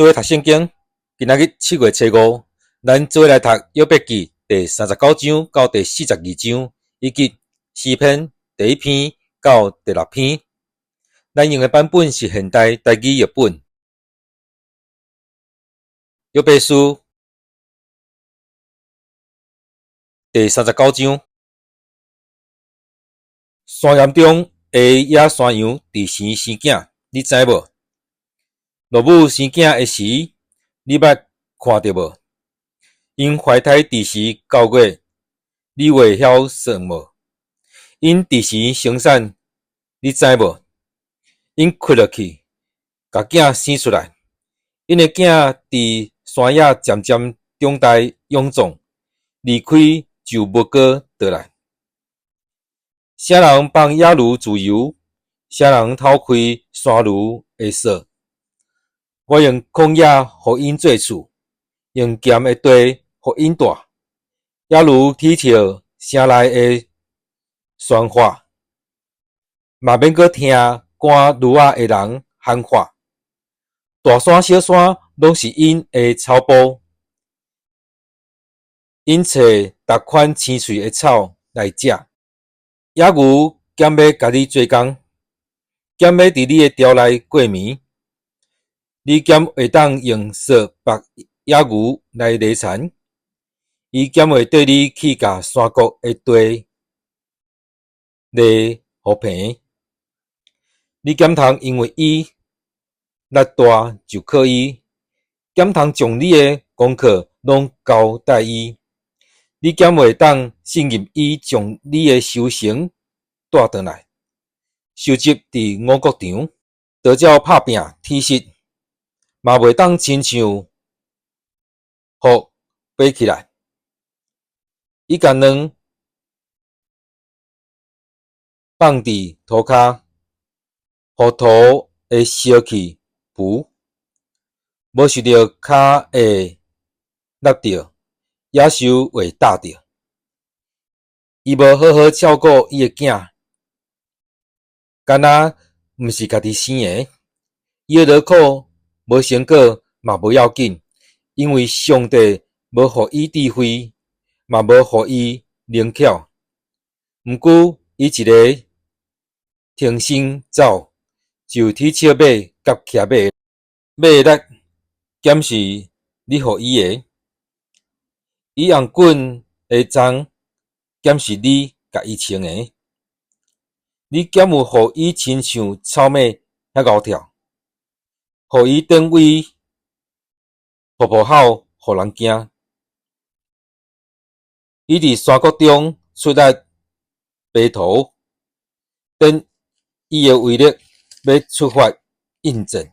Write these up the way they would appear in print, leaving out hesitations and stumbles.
做伙讀聖經，今仔日7月初5，咱做伙來讀約伯記第39章到第42章，以及詩篇第一篇到第六篇。咱用的版本是現代台語譯本。約伯書第三十九章，山岩中的野山羊佇時生囝，你知無？落母生囝的時，你捌看著無？𪜶懷胎佇時9月，你會曉算無？𪜶佇時生產，你知無？𪜶聵落去，共囝生出來，𪜶的囝佇山野漸漸長大勇壯，離開就無閣倒來。啥人放野驢自由？啥人偷開山驢的索？我用曠野予𪜶做厝，用鹹的地予𪜶蹛。野驢啼笑城內的喧嘩，嘛免閣聽趕驢仔的人喊喊。大山小山攏是𪜶的草埔，𪜶揣逐款青翠的草來食。野牛敢欲共你做工？敢欲佇你的牢內過暝？你敢會當用索縛野牛來犁田？伊敢會綴你去共山谷的地犁予平？你敢通因為伊力大就靠伊？敢通將你的功課攏交代伊？你敢會當信任伊將你的收成帶轉來，收集佇五穀場，就照拍拚鐵實，嘛袂當親像雨飛起來。伊共卵放佇塗跤，予塗會燒去浮，無受著跤的搦著，野獸會踏著。伊無好好照顧伊的囝，敢若毋是家己生的。伊的勞苦無成果嘛無要緊，因為上帝無予伊智慧，嘛無予伊靈巧。毋過伊一个停身走，就體笑馬佮騎馬。馬的力敢是你予伊的？伊頷頸的鬃敢是你共伊穿的？你敢有予伊親像草馬遐𠢕跳，予伊轉位噗噗吼，予人驚？伊佇山谷中出力爬塗，展伊的威力欲出發應戰。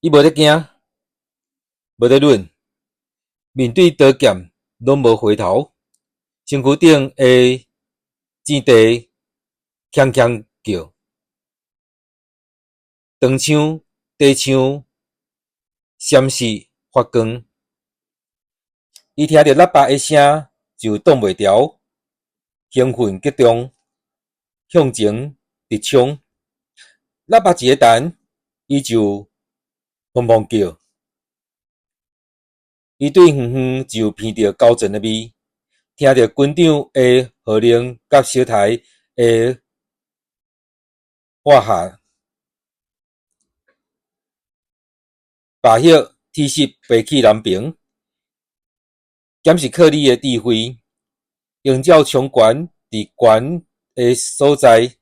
伊無咧驚，無咧忍，面對刀劍攏無回頭。身軀頂的箭地鏘鏘叫，長槍短槍閃爍發光。伊聽著喇叭的聲就擋袂牢，興奮激動，向前直衝。喇叭一下彈，伊就砰砰叫。伊對遠遠就聞著交戰的味，聽著軍長的號令佮小台的喝喝，拔葉鐵石飛去南爿，敢是靠你的智慧，用照長懸佇懸的所在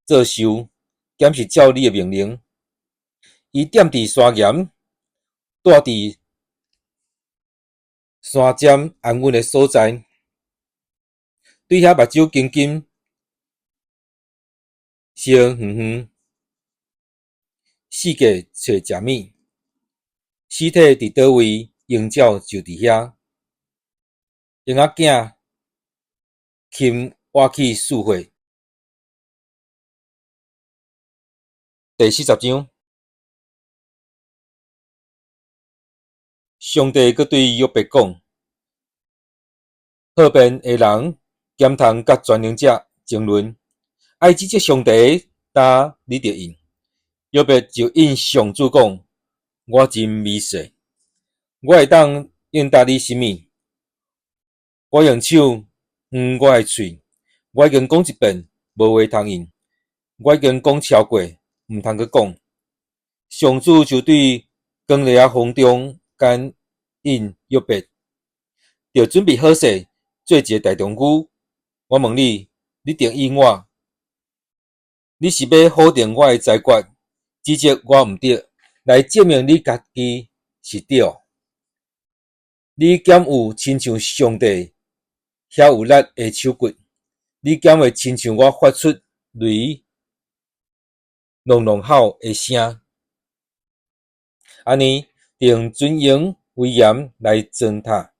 做獸，敢是照你的命令？伊踮佇山岩，蹛佇山尖安穩的所在，對遐目睭金金，相遠遠，四界揣食物，屍體佇佗位，鷹鳥就佇遐，鷹仔囝擒倚去四火。第40章，上帝閣對約伯講：好辯的人敢通佮全能者爭論？愛指責上帝，焦你著應。約伯就應上主講：我真微細，我會當應答你啥物？我用手掩我的喙，我已經講一遍，無話通應；我已經講超過，毋通閣講。上主就對扛犁仔風中間應約伯，著準備好勢，做一个大丈夫。我問你，你定應我？你是欲否定我的裁決，指責我毋對，來證明你家己是對？你敢有親像上帝遐有力的手骨？你敢會親像我發出雷隆隆吼的聲？按呢，用尊榮威嚴來裝塔，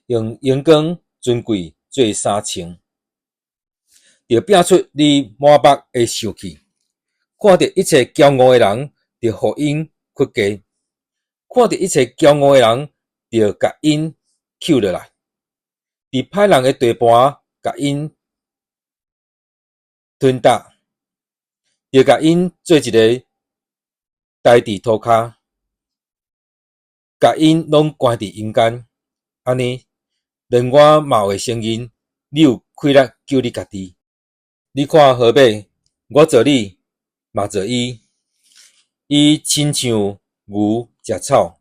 用榮光尊貴做衫穿，著摒出你滿腹的受氣。看著一切驕傲的人，著予𪜶屈低；看著一切驕傲的人，著共𪜶抾落來。佇歹人的地盤，共𪜶吞踏，著共𪜶做一个呆佇塗跤，共𪜶攏關佇陰間。按呢，連我嘛會承認，你有氣力救你家己。你看河馬，我造你，嘛造伊，伊親像牛食草，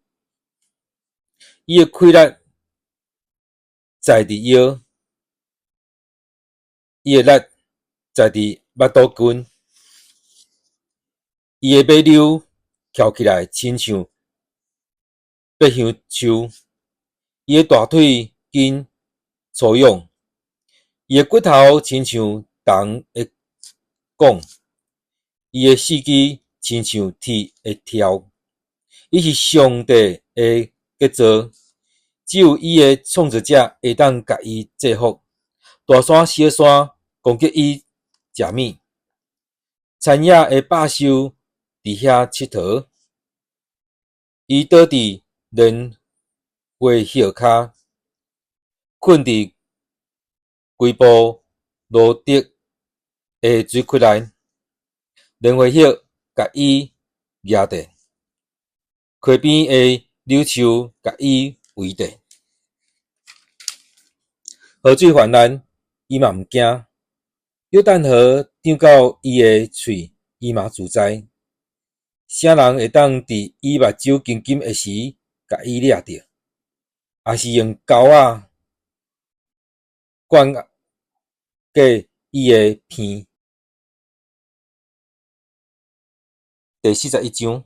伊的氣力在佇腰，伊的力在佇腹肚筋，伊的尾溜翹起來，親像柏香樹，伊的大腿筋粗勇，伊的骨頭親像銅的摃，伊的四肢親像鐵的柱。伊是上帝的傑作，只有伊的創造者會當共伊制服。大山小山攻擊伊食物，田野的百獸佇遐𨑨迌。伊倒佇蓮花葉跤，睏佇規部羅得的水窟內，蓮花葉共伊夯著，溪邊的柳樹共伊圍著。河水泛濫，伊嘛毋驚；約旦河漲到伊的喙，伊嘛自在。啥人會當佇伊目睭金金的時，共伊掠著？抑是用鈎仔灌過伊的鼻？第41章，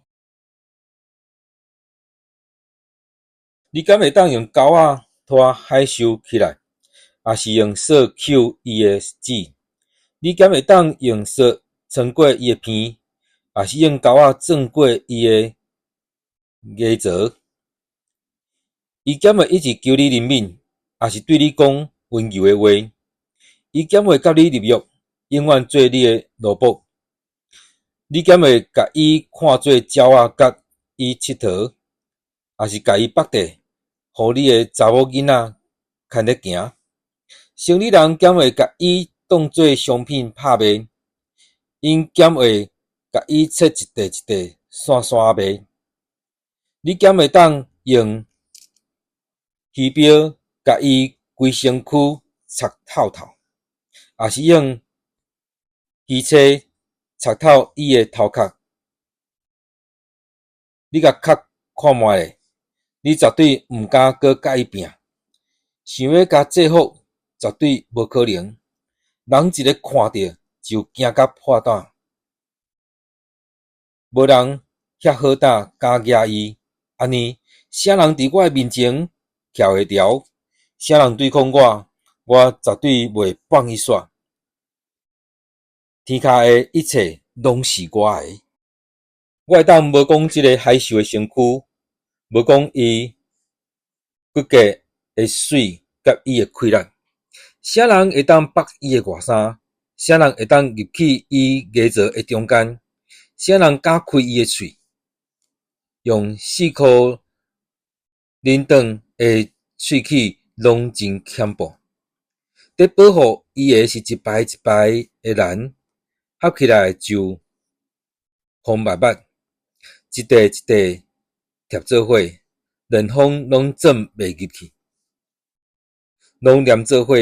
你敢會當用鈎仔拖海獸起來，抑是用索抾伊的子？你敢會當用索穿過伊的鼻，抑是用鈎仔鑽過伊的牙槽？伊敢會一直求你憐憫，抑是對你講溫柔的話？伊敢會佮你立約，永遠做你的奴僕？你敢會共伊看做鳥仔，佮伊𨑨迌，抑是共伊縛著，予你的查某囡仔牽咧行？生理人敢會共伊當做商品拍賣？𪜶敢會共伊切一塊一塊散散賣？你敢會當用魚鰾共伊規身軀插透透，抑是用魚叉插透伊的頭殼？你共磕看覓咧，你絕對毋敢閣佮伊拚，想欲共制服，絕對無可能。人一个看著就驚甲破膽，無人遐好膽敢惹伊。按呢，啥人佇我的面前徛會牢？啥人對抗我，我絕對袂放伊煞。天跤的一切攏是我的。我會當無講這个海獸的身軀，無講伊骨骼的媠佮伊的氣力。啥人會當縛伊的外衫？啥人會當入去伊牙槽的中間？啥人敢開伊的喙？用四箍輪轉的喙齒攏真恐怖。佇保護伊的是一排一排的欄，合起來就予風密密，一塊一塊疊做伙，連風攏鑽袂入去，攏黏做伙，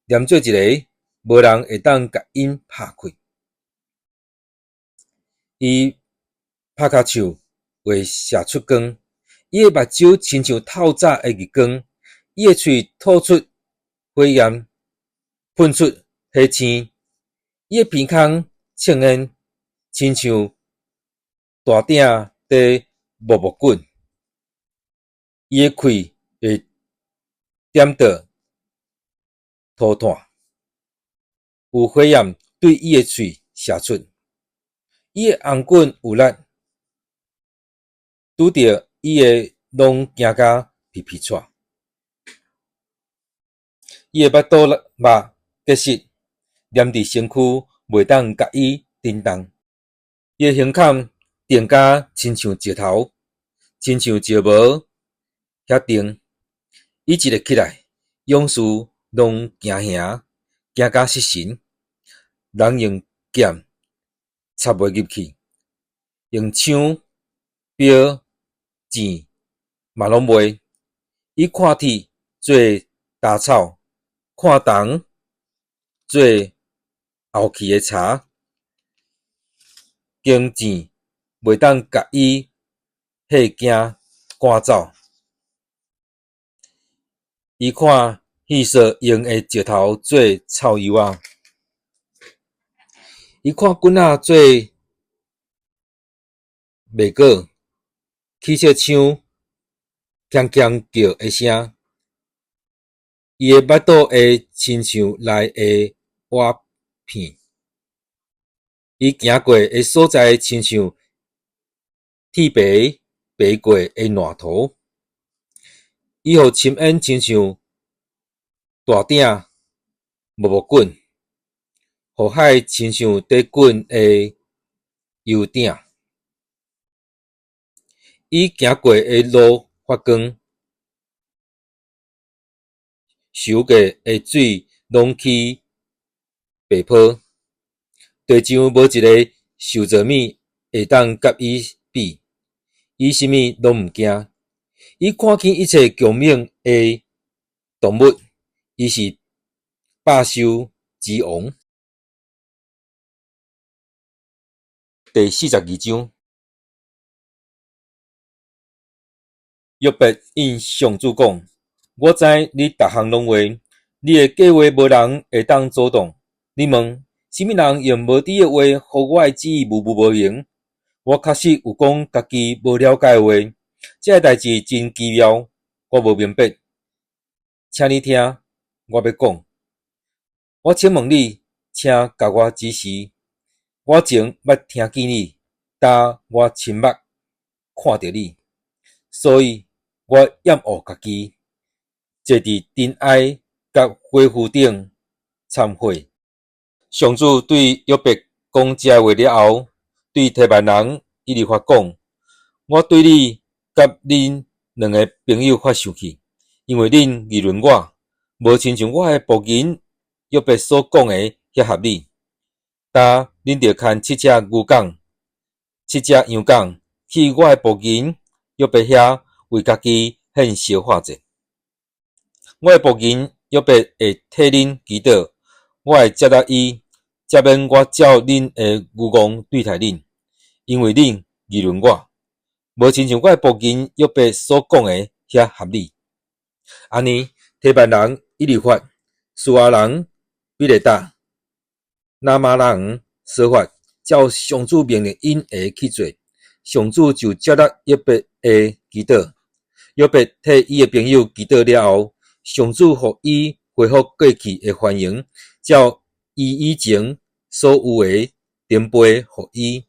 黏做一个，無人會當共𪜶拍開。伊拍跤手會射出光，伊的目睭親像透早的日光，伊的喙吐出火焰，噴出火星，伊的鼻孔衝煙，親像大鼎佇冒冒滾，伊的氣會點著塗炭，有火焰對伊的喙射出，伊的頷頸有力，拄著伊的攏驚甲皮皮掣。伊的腹肚肉結實，黏佇身軀，袂當共伊振動。伊的胸坎定甲親像石頭，親像石磨遐定。伊一會起來，勇士攏驚嚇，驚甲失神。人用劍插袂入去，用槍、標、箭嘛攏袂。伊看鐵做稻草，看銅做漚去的柴，弓箭袂當共伊嚇驚趕走。伊看戲說用的石頭做臭油仔，伊看棍仔做麥果，汽車槍鏘鏘叫的聲。伊的腹肚會親像內的瓦片，伊行過的所在親像鐵耙耙過的爛塗。伊予深淵親像大鼎冒冒滾，予海親像佇滾的油鼎。伊行過的路發光，收過的水攏起白泡。地上無一个受造物會當佮伊比，伊啥物攏毋驚。伊看見一切強猛的動物，伊是百獸之王。第42章，約伯應上主講：我知你逐項攏會，你的計劃無人會當阻擋。你問，啥物人用無知的話，予我的旨意模糊無明？我確實有講家己無了解的話，這个代誌真奇妙，我無明白。請你聽，我欲講。我請問你，請共我指示。我前捌聽見你，今我親目看著你，所以我厭惡家己，坐佇塵埃佮火爐頂懺悔。上主對約伯講這話了後，對提曼人以利法講：我對你佮恁兩个朋友發生氣，因為恁議論我，無親像我的僕人約伯所講的遐合理。今恁著牽七隻牛犅、七隻羊犅去我的僕人約伯遐，為家己獻燒化祭。我的僕人約伯會替恁祈禱，我會接納伊，赦免我照恁的愚戇對待恁，因為恁議論我，無親像我的僕人約伯所講的遐合理。按呢，提曼人以利法、書亞人比勒達、拿瑪拉人瑣法，照上主命令𪜶的去做，上主就接納約伯的祈禱。約伯替伊的朋友祈禱了後，上主予伊恢復過去的繁榮，照伊以前所有的重倍予伊。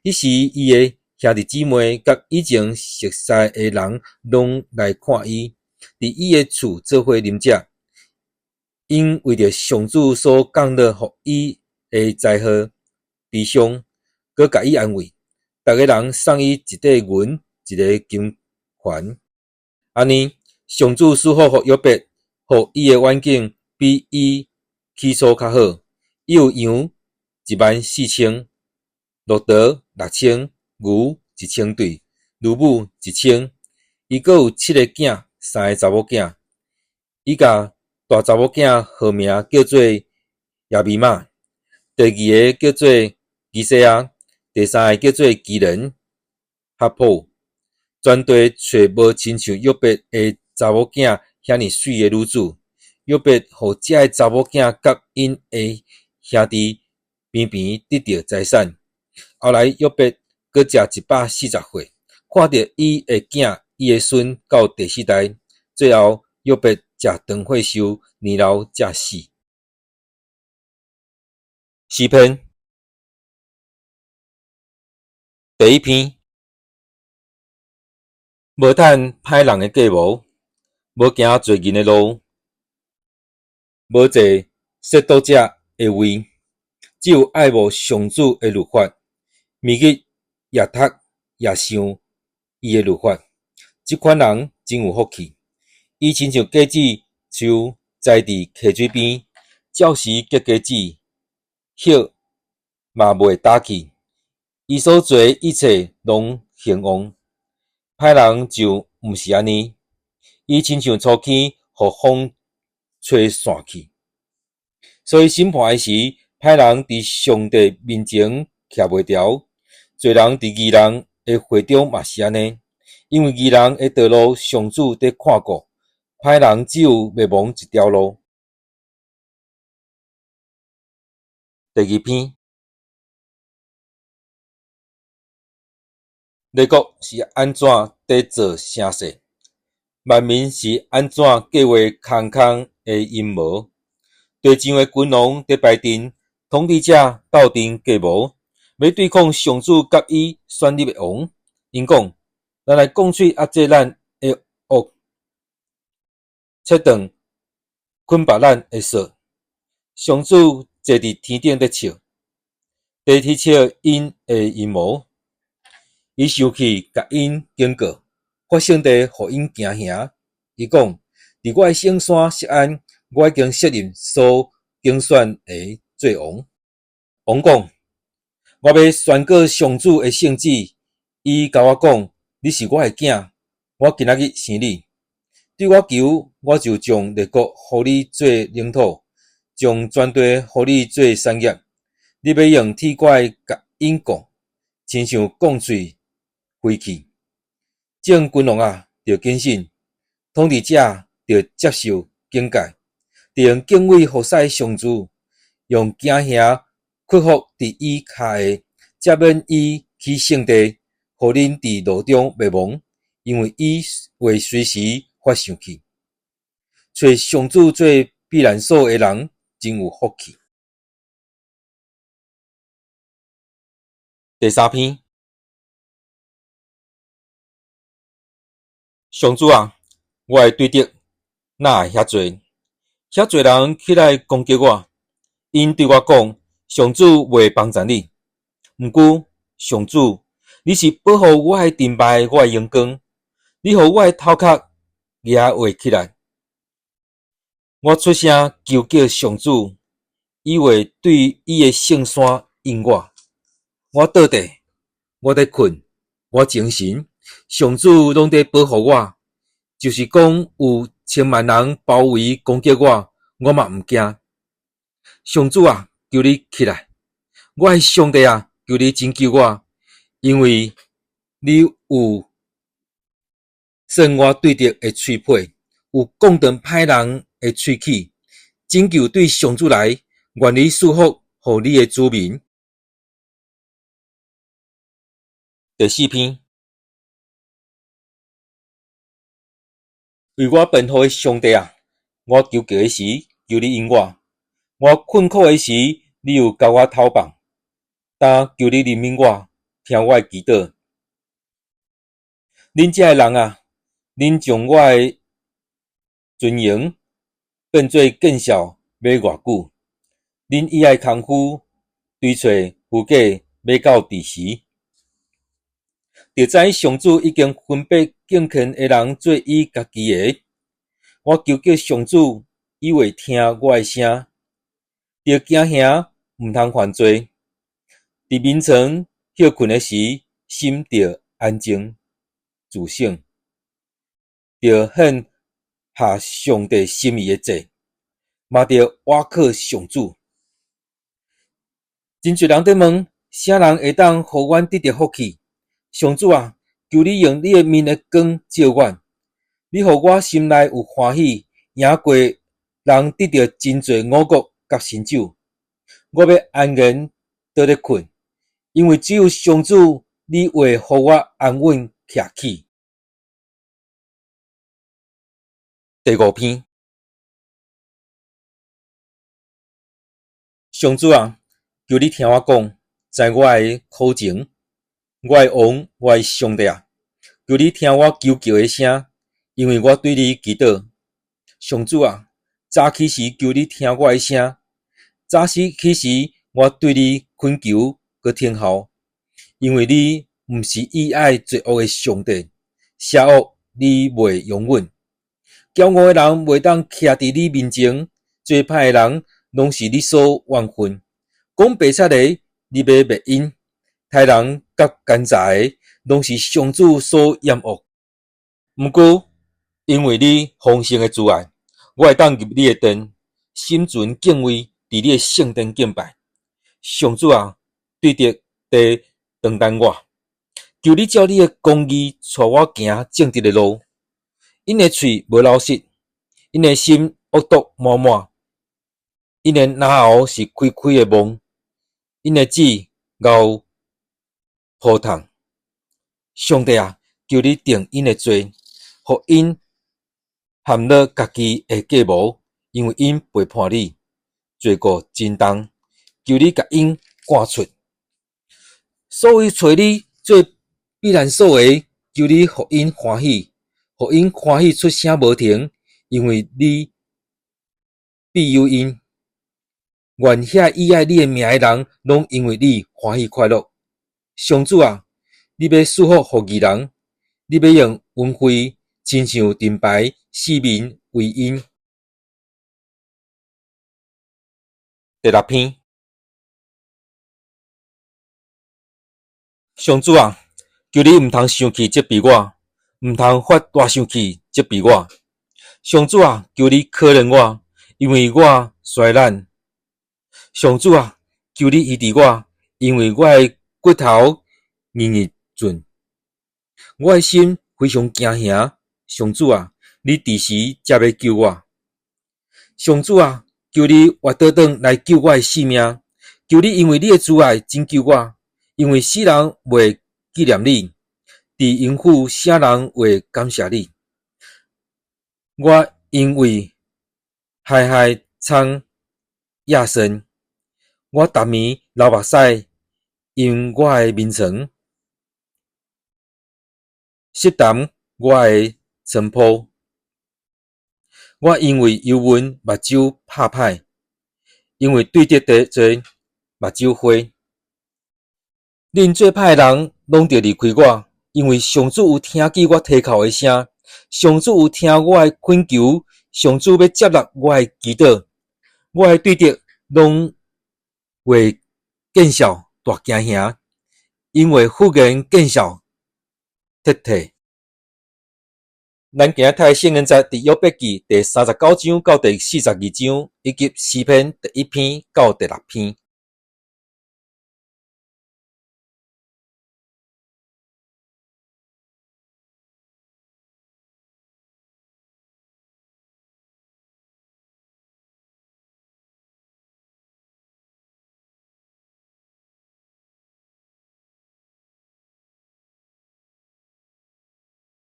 彼時，伊的兄弟姊妹佮以前熟似的人攏來看伊，佇伊的厝做伙啉食。𪜶為著上主所降落予伊的災禍悲傷，閣共伊安慰。逐个人送伊一塊銀，一个金環。按呢，上主賜福予約伯，予伊的遠景比伊起初較好。伊有羊14,000，駱駱駝6000，牛1000對，驢母1000。伊閣有七个囝，三个查某囝。伊共大查某囝號名叫做耶米瑪，第二个叫做基西亞，第三个叫做基倫哈普。全地揣無親像約伯的查某囝遐爾媠的女子。約伯予這个查某囝佮𪜶的兄弟平平得著財產。後來約伯閣食140歲，看著伊的囝、伊的孫到第四代。最後約伯食長歲壽，年老才死。詩篇第一篇，無趁歹人的計謀，無行罪人的路，無坐褻瀆者的位，只有愛慕上主的律法，暝日也讀也想伊的律法。這款人真有福氣。伊親像果子樹栽佇溪水邊，照時結果子，葉嘛袂焦去。伊所做的一切攏興旺。歹人就毋是按呢，伊親像粗糠，予風吹散去。所以審判的時，歹人佇上帝面前徛袂牢，罪人佇義人的會中嘛是按呢。因為義人的道路，上主佇看顧，歹人只有滅亡一條路。第二篇，列國是按怎佇做聲勢？萬民是按怎計劃空空的陰謀？地上的君王佇排陣，統治者鬥陣計謀，欲對抗上主佮伊選立的王。𪜶講：咱來摃喙壓制咱的軛，切斷捆縛咱的索。上主坐佇天頂咧笑，佇啼笑𪜶的陰謀。伊生氣，共𪜶警告，發聖地予𪜶驚嚇。伊講：佇我的聖山錫安，我已經設立所揀選的做王。王講：我欲宣告上主的聖旨。伊共我講：你是我的囝，我今仔日生你。對我求，我就將列國予你做領土，將全地予你做產業。你欲用鐵拐共𪜶摃，親像摃碎飛器。眾君王啊，著警醒；統治者著接受警戒，著用敬畏服侍上主，用驚嚇屈服佇伊跤下，才免伊去聖地，予恁佇路中滅亡，因為伊會隨時發生氣。揣上主做避難所的人真有福氣。第三篇，上主啊，我的對敵哪會遐濟？遐濟人起來攻擊我，𪜶對我講：上主袂幫贊你。毋過，上主，你是保護我的盾牌，我的榮光，你予我的頭殼舉會起來。我出聲求叫上主，伊會對伊的聖山應我。我倒地，我佇睏，我精神，上主攏佇保護我。就是講有千萬人包圍攻擊我，我嘛毋驚。上主啊，求你起來！我的上帝啊，求你拯救我，因為你有算我對敵的喙皮，有摃斷歹人的喙齒。拯救對上主來，願你賜福予你的子民。第四篇，為我辯護的上帝啊，我求告的時，求你應我；我困苦的時，你有共我透放。但求你憐憫我，聽我的祈禱。恁這的人啊，恁將我的尊榮變做見笑，欲偌久？恁以愛空虛，追揣虛假，欲到佇時？就知上主已經分別敬虔的人做伊家己的。我求叫上主，伊會聽我的聲。著驚嚇，毋通犯罪。佇眠床歇睏的時，心著安靜自省，著獻合上帝心意的祭，嘛著倚靠上主。真濟人佇問，啥人會當予阮得著福氣？上主啊，求你用你的面的光照阮，你予我心內有歡喜，贏過人得著真濟五穀佮新酒。我欲安然倒咧睏，因為只有上主你話予我安穩徛起。第五篇，上主啊，求你聽我講，知我的苦情，我的王，我的上帝啊，求你聽我求叫的聲，因為我對你祈禱。上主啊，早起時求你聽我的聲，早時起時我對你懇求，閣聽候，因為你毋是喜愛罪惡的上帝，邪惡你袂容忍。驕傲的人袂當徛佇你面前，做歹的人攏是你所怨恨。講白賊的，你欲滅𪜶；刣人佮奸詐的，攏是上主所厭惡。毋過，因為你豐盛的慈愛，我會當入你的殿，心存敬畏，佇你的聖殿敬拜。上主啊，對直地等待我，求你照你的公義帶我行正直的路。𪜶的喙無老實，𪜶的心惡毒滿滿，𪜶的嚨喉是開開的甕，𪜶的舌咬鋪蟲。上帝啊，求你定𪜶的罪，予𪜶陷落家己的計謀，因為𪜶背叛你，罪過真重，求你共𪜶趕出。所有揣你做避難所的，求你予𪜶歡喜，予𪜶歡喜出聲無停，因為你庇佑𪜶。願遐喜愛你的名的人，攏因為你歡喜快樂。上主啊，你欲賜福予義人，你欲用恩惠，親像盾牌，四面圍𪜶。第六篇，上主啊，求你毋通生氣責備我，毋通發大生氣責備我。上主啊，求你可憐我，因為我衰懶。上主啊，求你醫治我，因為我的骨頭硬硬準，我的心非常驚嚇。上主啊，你佇時才欲救我。上主啊，求你活倒轉來救我的性命。求你因為你的慈愛拯救我，因為死人袂紀念你，佇陰府啥人會感謝你？我因為害害蒼亞身，我逐暝流目屎，因我的眠床濕澹我的床鋪。我因為憂悶，目睭拍歹，因為對敵濟濟，目睭花。恁做歹的人攏著離開我，因為上主有聽見我啼哭的聲，上主有聽我的懇求，上主欲接納我的祈禱。我的對敵攏會見笑大驚嚇，𪜶會忽然見笑撤退。咱今仔讀的聖經節佇約伯記第39章到第42章，以及詩篇第1篇到第6篇。